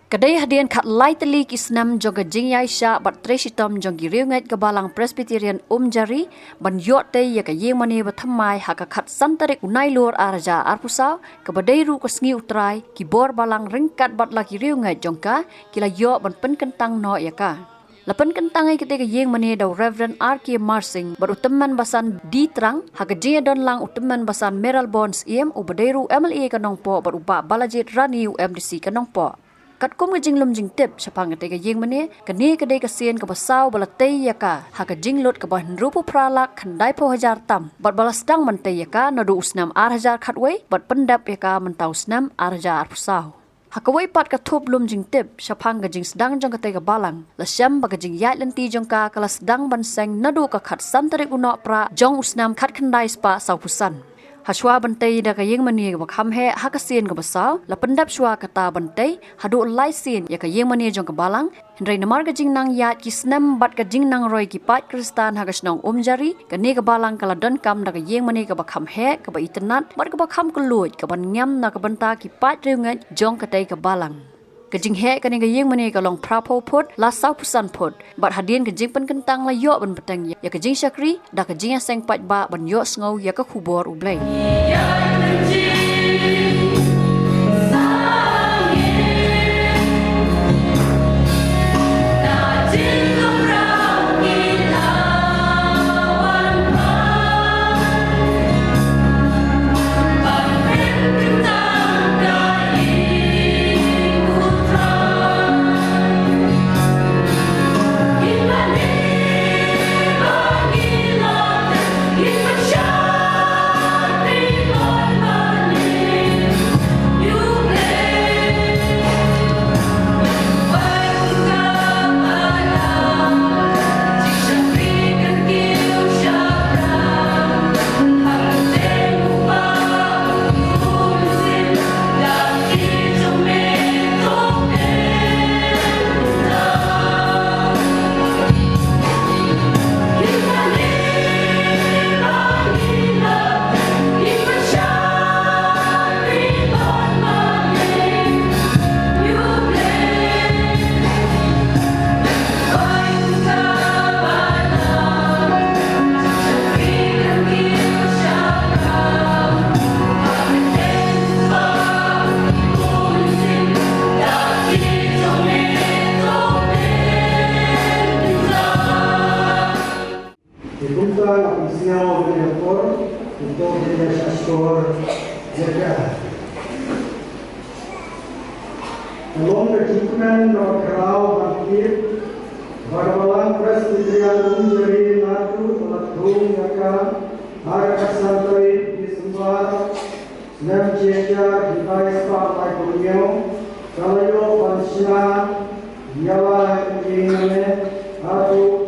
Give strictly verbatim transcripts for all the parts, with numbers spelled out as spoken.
Ka dei hadien khatlai tylli ki snem jong ka jingïaishah bad trei shitom jong ki riewngeit ka Balang Presbyterian Umjari ban ïoh tei ïa ka ïingmane bathymmai ha ka khatsan tarik u Nailur ar hajar arphew saw, kaba dei ruh ka sngi U Trai, ki bor balang ryngkat bad la ki riewngeit jong ka ki la ïoh ban pynkyntang noh ïa ka. La pynkyntang ïa katei ka ïingmane da u Reverend R K Marsing bad u tymmen basan D Trang, ha ka jingïadon lang u tymmen basan Mayralborn Syiem, uba dei ruh u M L A ka Nongpoh, bad u Bah Balajied Rani, u M D C ka Nongpoh. Katkum ka jinglum jingtip shaphang katei ka ïingmane, kane ka dei ka sien kaba saw ba la tei ïa ka ha ka jinglut kaba hynriewphew phra lak khyndaiphew hajar tam, bad ba la sdang ban tei ïa ka naduh u snem ar hajar khatwei bad pyndep ïa ka mynta u snem ar hajar arphew saw. Ha kawei pat ka thup lum jingtip shaphang ka jingsdang jong katei ka balang, la shem ba ka jingïaid lynti jong ka ka la sdang ban seng naduh ka khatsan tarik u Nohprah jong u snem khatkhyndai spah sawphew san. Hashwa ban tei da ka ïingmane kaba kham heh ha ka sien kaba saw, la pyndep shwa kata ban tei haduh lai sien ïa ka ïingmane jong ka balang, hynrei namar ka jingnang ïaid ki snem bad ka jingnang roi ki paid Khristan ha ka shnong Umjari, kane ka balang ka la donkam da ka ïingmane kaba kham heh, kaba itynnad bad kaba kham kylluid, kaban ngam na ka bynta ki paid riewngeit jong katei ka balang. Ka jingheh kane ka ïingmane ka long phraphew phut la sawphew san phut, bad hadien ka jingpynkyntang la ïoh ban bteng ïa ka jingshakri da ka jingïaseng paidbah ban ïohsngew ïa ka khubor U Blei. Te kumta nga pynsngew ïa ka por, te to te ïa shah shkor ïa ka. Ka long ka jingkmen kaba khraw ban tip ba ka Balang Presbyterian Umjari Natu ka la thung ïa ka ha ka khatsan tarik December, snem shi hajar khyndai spah laiphew hynñiew, ka la ïoh ban shna ïa la ka ïingmane haduh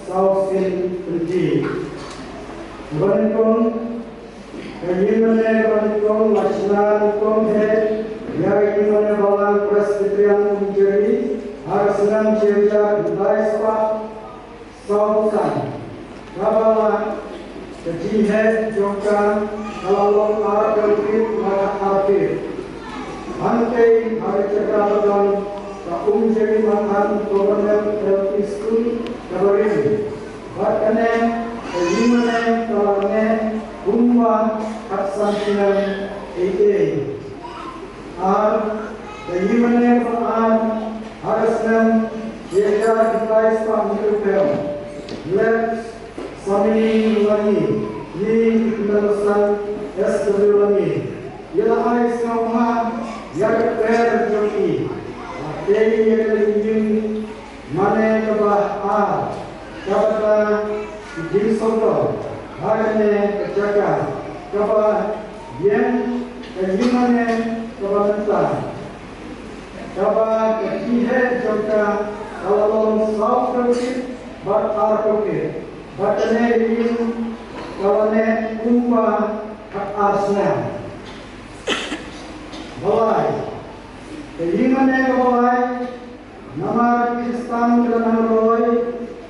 saw sien pynthie. Kaba nyngkong, ka ïingmane kaba nyngkong la shna nyngkong hi ïa ka ïingmane Balang Presbyterian Umjari ha ka snem shi hajar khyndai spah sawphew san. Kaba la, ka jingheh jong ka ka la long arphew phit la ka arphew. Hangtei ha ka jaka ba don ka Umjari Mathan Government L P School kaba rim. Bad kane ka ïingmane ka la neh kumba khatsan snem ei ei. Ar, ka ïingmane kaba ar ha ka snem shi hajar khyndai spah hynñiewphew, Late Samini Langi, ïing ki Khyndai Basan S W Langi, i la ai sngewbha ïa ka kper jong i ban tei ïa ka ïing mane kaba ar, kaba da ki jingsawdong ha kane ka jaka, kaba ïeng ka ïingmane kaba mynta, kaba ka jingheh jong ka ka la long sawphew phit bad arphew phit, bad kane ka ïing ka la neh kumba khatar snem. Ba lai, ka ïingmane kaba lai, namar ki Khristan ki la nang roi,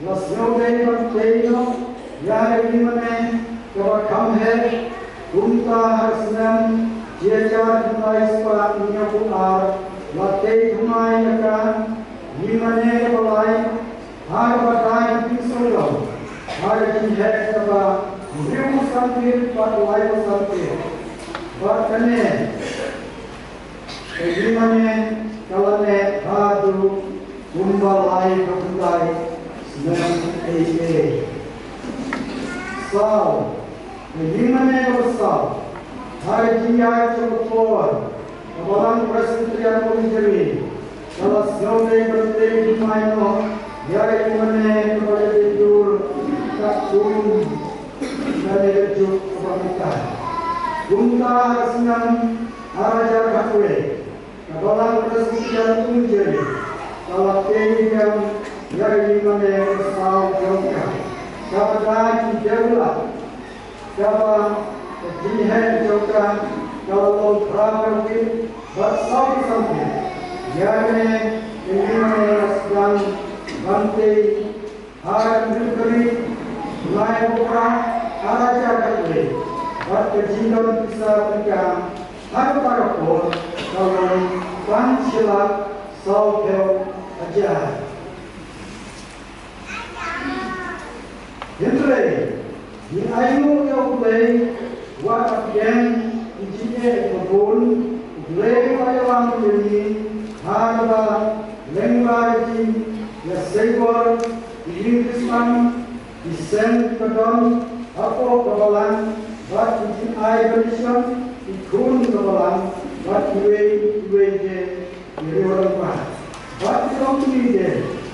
la sngewdei ban tei noh ïa ka ïingmane kaba kham heh, kumta ha ka snem shi hajar khyndai spah hynñiewphew ar, La tei thymmai ïa ka ïingmane kaba lai ha kaba dei ka jingsngewdon ha ka jingheh kaba hynriew phew san feet bad lai phew san feet. Bad kane ka ïingmane ka la neh haduh kumba lai phew khyndai snem A D. Saw, ka ïingmane kaba saw ha ka jingïaid jong ka por ka Balang Presbyterian Ujiri ka la sngewdei ban tei thymmai noh ïa ka ïingmane kaba la dei dur katkum kane ka juk kaba mynta. Kumta ha ka snem ar hajar khatwei ka Balang Presbyterian Ujiri ka la tei biang ïa ka ïingmane kaba saw jong ka, kaba da ki dewla, kaba ka jingheh jong ka ka la long phra phew feet bad saw phew san feet. Ïa kane ka ïingmane la sdang ban tei ha ka hynriew tarik bnai Pokhraj ar hajar khatwei bad ka jingdon pisa tyngka ha kata ka por ka long pang shi lak saw phew hajar. Hynrei ngi ainguh ïa U Blei, wat la pdiang ki jingeh kiba bun, U Blei u la ïalam ïa ngi ha kaba lyngba ki jingïaseng bor, ki ïing ki sem, ki seng kiba don hapoh ka balang, bad ki jingai benediction, ki khun ka balang, bad kiwei kiwei de ki riew rangbah, bad ki longkmie de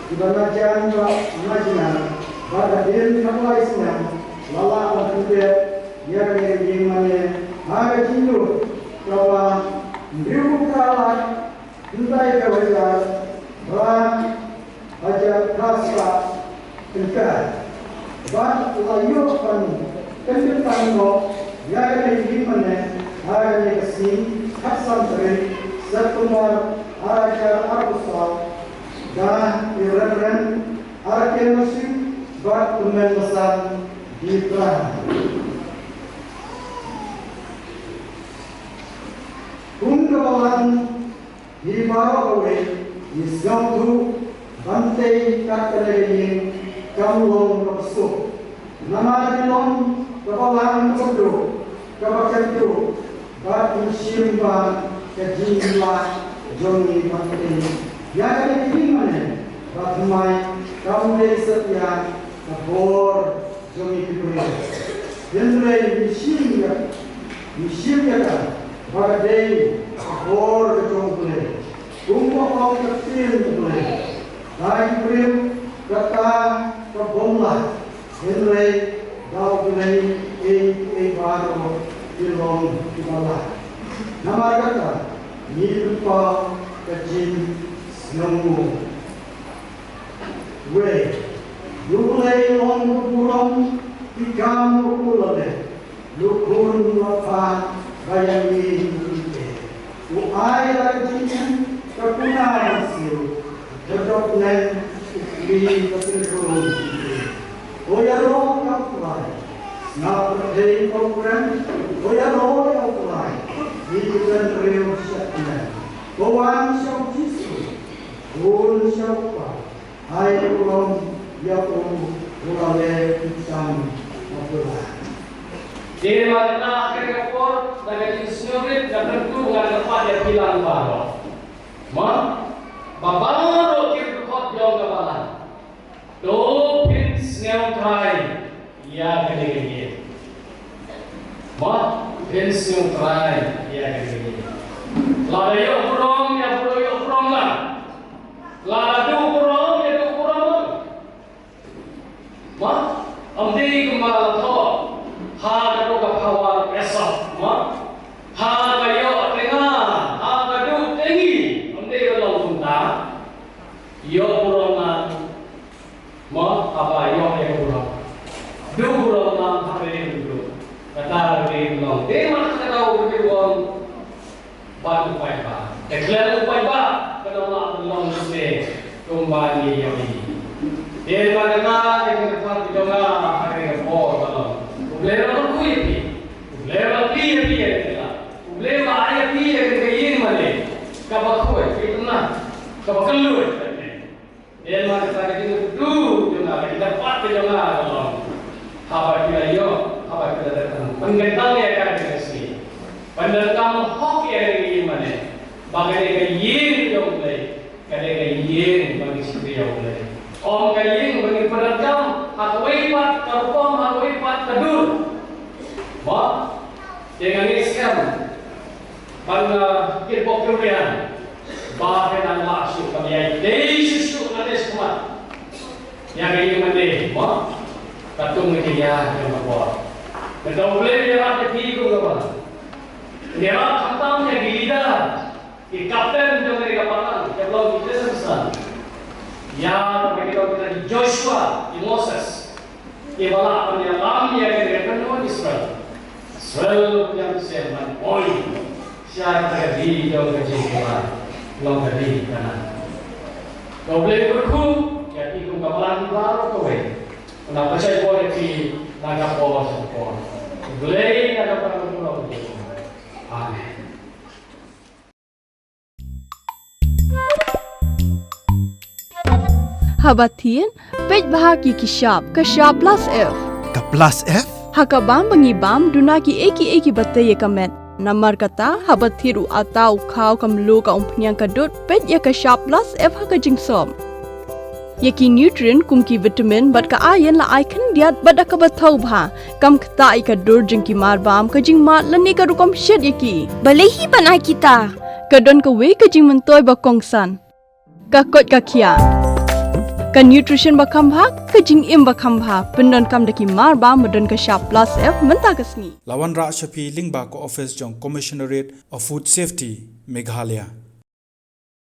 kiba na jan bad na jngar, bad hadien khatlai snem la lah ban pynbeit ïa kane ka ïingmane ha ka jinglut kaba hynriewphew phra lak khyndai phew hajar phra hajar phra spah tyngka. Bad la ïoh ban pynkyntang noh ïa kane ka ïingmane ha kane ka sngi khatsan tarik September ar hajar arphew saw da i Reverend R K Nursing bad Kmen Basan D. Prah. Kum ka balang ngi baroh kawei ngi sngewthuh ban tei kat kane ka ïing kam long kaba suk. Namar ngi long ka balang kaba duh, kaba kynduh, bad ngi shim ba ka jinglah jong ngi ban tei ïa kane ka ïingmane ba thymmai kam dei satia ka bor jong ngi ki briew. Hynrei ngi shim ïa, ngi shim ïa ka ba ka dei ka bor ka jong U Blei. Kumba ong ka ktien U Blei, da ki briew kata ka bym lah, hynrei da U Blei ei ei baroh ki long kiba lah. Namar kata ngi pynpaw ka jingsngewnguh. Wei, U Blei u long u burom, ki kam u la leh, u khun u la phah ba ïa ngi u ïeit. U ai la ka jingim ka puna ban siew, ka dok neng u kli ka pynrung. Ko ïaroh ïa U Trai, sngap pyrthei ko u kren, ko ïaroh ïa U Trai, ngi ki kynriew sha kmen. Ko wan sha U Jisu, bun sha U Kpa, ai burom ïa u, u la leh ki kam ba pura. Te mynta ha kane ka por, da ka jingsngewrit, da ka kyntu, nga kyrpad ïa phi lang baroh. Mo, ba baroh ki dkhot jong ka balang, to phin sngewthuh ïa kane ka ïing. Mo, phin sngewthuh ïa kane ka ïing. Lada ïoh burom, ïa burom, ïoh burom lang. Lada duh burom, ïa duh burom lang. Mo, ym dei kumba la thoh ha ka doh ka power Esop, mo. Ha ka ïoh te nga, ha ka duh te ngi, ym dei ba long kumta. Ïoh burom lang. Mo, haba ïoh ïa ka burom, duh burom lang ha ka ïing duh. Kata ka dei long. Te ma ka daw ka dei long. Bad u paidbah. Te khlem u paidbah, ka dang lah ban long shisha kumba ngi ïohi. Te ma kata ka dei ka kyrpad ka jong nga ha kane ka por ba long. U Blei u la kyrkhu ïa phi. U Blei u la plie ïa phi ïa kane ka lad. U Blei u la ai ïa phi ïa kane ka ïing mane kaba khuid. Kaba kylluid, eh, eh, ma kata ka jingkyrkhu jong nga, ka jingdapat ka jong nga ka long, haba ki la ïoh, haba ki la dep ban kyntang ïa ka, ka sngi, ban donkam hok ïa ka ïing mane, ba ka dei ka ïing jong U Blei, ka dei ka ïing ba ngi shakri ïa U Blei. Ym ka ïing ba ngi pyndonkam ha kawei pat ka rukom, ha kawei pat ka dur. Mo, te nga ngeit skhem ban, uh, kit bok kiwriang ba ka nang lah shuh ban ïai dei shuh shuh lane shuh mat. Ïa ka ïing mane, mo, katkum ka jingïaid jong ka por. Ka dei U Blei u ïarap ïa phi kum kaba u ïarap khamtam ïa ki leader, ki kapten jong kane ka balang, kiba long ki Christian. Ïa kaba ki long kita ki Joshua, ki Moses, kiba lah ban ïalam ïa kane ka kynhun Israel. Israel ïa ki seng ban poi sha ka ri jong ka jingkyrkhu, long ka ri Kanaan. Ka U Blei u kyrkhu ïa phi kum ka balang baroh kawei. Nga pynshai por ïa phi na ka por sha ka por. U Blei na ka por sha ka por. Amen. Haba thied, peit bha ki ki shap, ka shap plus F. Ka plus F? Ha ka bam ba ngi bam, duna kiei kiei kiba tei ïa ka met. Namar kata, haba thied u atta, u khaw, ka mluh, ka umphniang, ka dud, peit ïa ka shap plus F ha ka jingsop. Ïa ki nutrient kum ki vitamin bad ka iron la ai khyndiat bad da kaba thaw bha. Kam ktah ïa ka dur jong ki mar bam, ka jingmad lane ka rukom shet ïa ki. Balei hi ban ai kita? Ka don kawei ka jingmyntoi ba kongsan. Ka koit ka khiah. Ka nutrition ba kham bha, ka jingim ba kham bha. Pyndonkam da ki mar bam ba don ka shap plus F mynta ka sngi. La wanrah sha phi lyngba ka office jong Commissionerate of Food Safety, Meghalaya.